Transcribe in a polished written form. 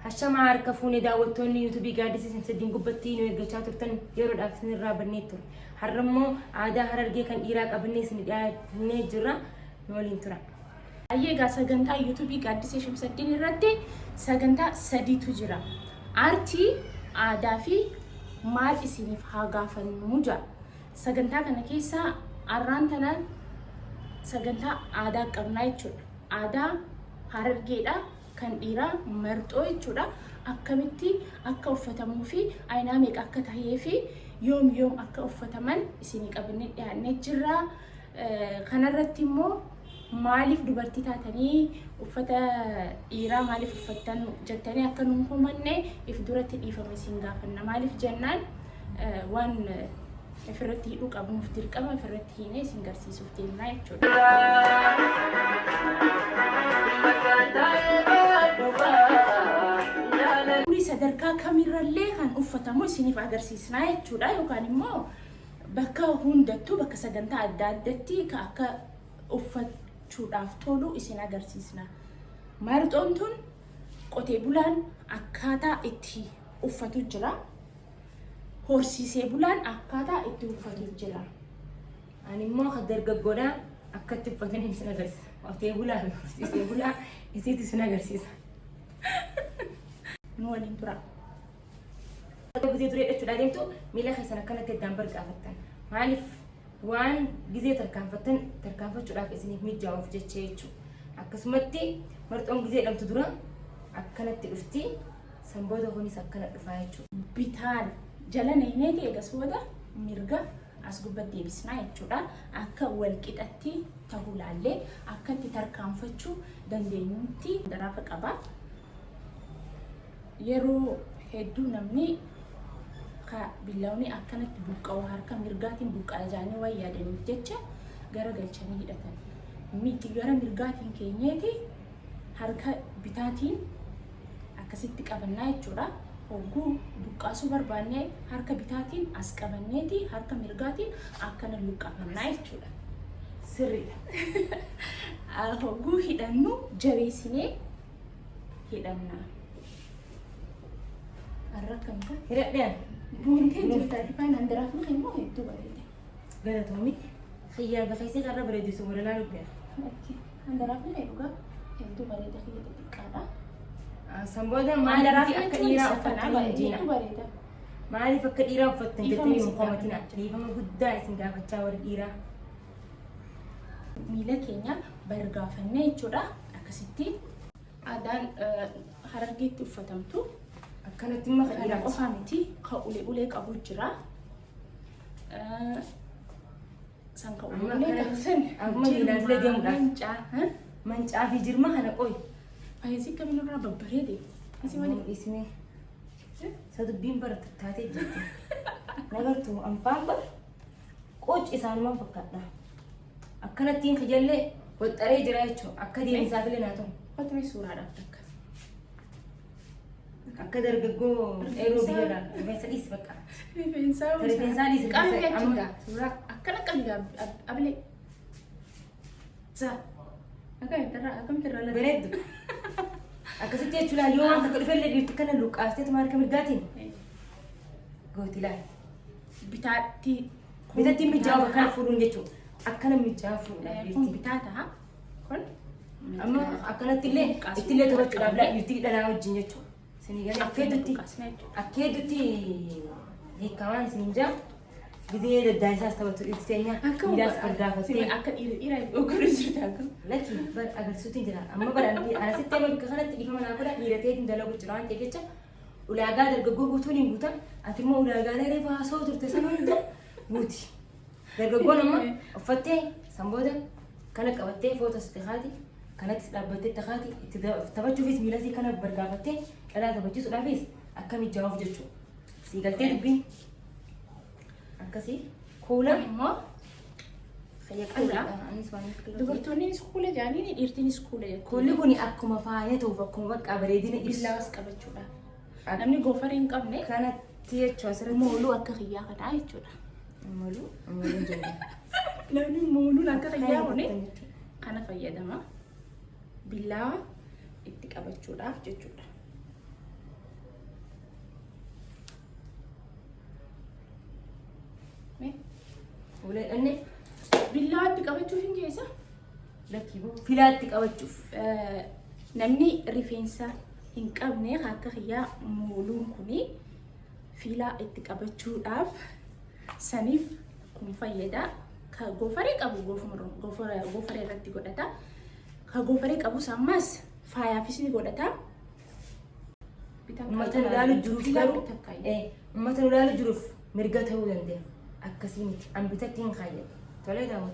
Hashamaa harka fuune daawwattoonni yuutuubii gaaddisa Shamsaddiin gubbatti nu eeggachaa turtan yeroodhaaf isinirraa bannee ture. Har'a immoo aadaa Harargee kan dhiiraa qabannee isin dhiyaannee jirra. Nu waliin tura. Hayyee egaa sagantaa yuutuubii Gaaddisee Shamsaddiin irratti sagantaa sadiitu jira. Aartii, aadaa fi maal isiniif haa gaafannu jedha. Sagantaa kana keessaa arraan tana sagantaa aadaa qabnaa jechuudha. Aadaa Harargeedha. Kan dhiiraa marxoo jechuudha. Akkamitti akka uffatamuu fi aynaa meeqa akka tahee fi yoom yoom akka uffataman isinii qabannee dhiyaannee jirra. Kanarratti immoo maaliif dubartii taatanii uffata dhiiraa maaliif uffattan jettanii akka nun komanne if duratti dhiifama isin gaafanna. Maaliif jennaan waan ifirratti hidhuu qabnuuf dirqama ifirratti hiinee isin garsiisuuf deemnaa jechuudha. Kuni sadarkaa kamirrallee kan uffatamu isiniif agarsiisnaa jechuudha yookaan immoo bakka hundattuu bakka sagantaa adda addatti ka akka uffachuudhaaf tolu isin agarsiisna. Marxoon tun qotee bulaan akkaataa itti uffatu jira. Horsiisee bulaan akkaataa itti uffatu jira. Ani immoo akka dargaggoodhaa akkatti uffatan isin agarsiisa. Qotee bulaa fi horsiisee bulaa isiitu isin agarsiisa. Nu waliin tura. Gizee duree dhachuudhaa deemtu miila keessan akkanatti addaan bargaafattan. Maaliif waan gizee tarkaanfattan tarkaanfachuudhaaf isiniif mijaa'uuf jecha jechuudha. Akkasumatti marxoon gizee dhamtu dura akkanatti dhufti. San booda kunis akkana dhufaa jechuudha. Bitaan jala neeyneeti eegas booda mirga as gubbatti deebisnaa jechuudha. Akka wal qixatti tahuu laallee akka itti tarkaanfachuu dandeenyutti daraafa qaba. Yeroo hedduu namni ka billawni akkanatti buqqa'u harka mirgaatiin buqqa'a jedhanii waan yaadaniif jecha gara galchanii hidhatan. Miti gara mirgaatiin keenyeeti harka bitaatiin akkasitti qabannaa jechuudha. Hogguu buqqaasuu barbaanne harka bitaatiin as qabanneeti harka mirgaatiin akkana luqqaafannaa jechuudha. Sirriidha. Hogguu hidhannu jabeessinee hidhanna. Har'a akkam ta'a? Hidhadheen. Buuntee jirta. Ifaan handaraafni immoo hedduu bareeda. Galatoomi. Xiyyaa gafaysee karra bareedisu walalaa lubbeera. Handaraafni kee dhugaa hedduu bareeda kiyya xixiqqaadha. San booda maaliif Handaraafni akka jechuun dhiiraa isa kanaa uffattan hin jiina? hedduu bareeda. Maaliif akka dhiiraa uffattan Dhiifama jettanii hin isin komatina? gaafachaa. Dhiifama guddaa isin gaafachaa warri dhiiraa. Miila keenya bargaafannee jechuudha. Akkasitti aadaan Harargeetti uffatamtu. Akkanatti immoo kan Kana dhiiraati. qofaa miti kan ulee ulee qabu jira. San kan ulee Amma ulee akkana- qabu san amma miilaan illee deemuudhaaf. Mancaa. Mancaa fi jirma kana qoyi. Faayisii kamiin irraa babbareede. Isii malee. Ismee. Isa dubbiin bara tattaatee jirti. Nagartuu anfaan bara qoci isaanumaan fakkaadha. Akkanattiin kijallee waxxaree jira jechuudha. Akka deemsaaf illee naa ta'u. Fatuma suuraadhaaf takka. Akka dargaggoo qeerroo biyyarraa rifeensa dhiisi bakka. Rifeensaa Rifeensaa dhiisi. Qabi rifeensa achi amma gaa. suuraa Akkana qabi gaa ablee. Za. Akkamitti irraa laata? Bareeddu. Akkasitti jechuudha yoo waan takka dhufellee dhiirti kana luqqaasteetuma harka mirgaatiin gooti laal. Bitaatti. Bitatti mijaa'u akkana fuudhuun jechuudha. Akkana mijaa'u fuudhuudhaaf Kun dhiirti. bitaa ta'a. Kun. Amma akkanatti illee ittillee taphachuudhaaf laa dhiirti dhalaa wajjin jechuudha. Isinii galee akka hedduutti akka hedduutti hiikamaan isin jaa gizee daddaa'isaas taphatu dhiirti teenya miilaas bargaafattee. Akka dhiira dhiira ogoruu jirta akka. Lakki bar agarsiisuutiin jira. Amma bara anasitti amma bakka kanatti dhiifama naa godha dhiira ta'eetiin dalagu jira waan ta'eef jecha ulaagaa dargaggoo guutuun hin guutan ati immoo ulaagaalee reefu haasa'u turte sana hunda guuti. Dargaggoon amma uffattee san booda kana qabattee footos itti kaati kanattis dhaabbattee itti kaati itti taphachuufis miilasii kana bargaafattee dhalaa taphachiisuudhaafis akka mijaa'uuf jechuudha. Sii galtee dubbiin akkasii kuula Kun immoo xiyya kuula. qal'aadha. Anis waan hin qal'oo ta'eef. Dubartoonnis kuula jaaniin dhiirtinis kuula jetti. Kuulli kun akkuma faaya ta'uuf akkuma bakka bareedina ibsu. Billawas qabachuudha. Namni goofaree hin qabne Kana Jechuu asirratti. Mooluu akka kiyyaa kanaa jechuudha. Mooluu mooluun jenna. Namni mooluun akka kiyyaa kuni kana fayyadama. Billaa itti qabachuudhaaf jechuudha. Mee Ulee dhanne. Billaa itti qabachuuf hin geessa? Lakkii boo filaa itti qabachuuf. Namni rifeensa hin qabne akka kiyyaa mooluun kuni filaa itti qabachuudhaaf saniif kun fayyada. Ka goofaree qabu goofaree irratti godhata. Ka goofaree qabus ammas faayaafis ni godhata. Uummata nu ilaalu jiruuf garuu uummata nu ilaalu jiruuf mirga ta'uu danda'a. Akkasii miti. An bitatti hin kaayyadhu. Tolee daawwatu.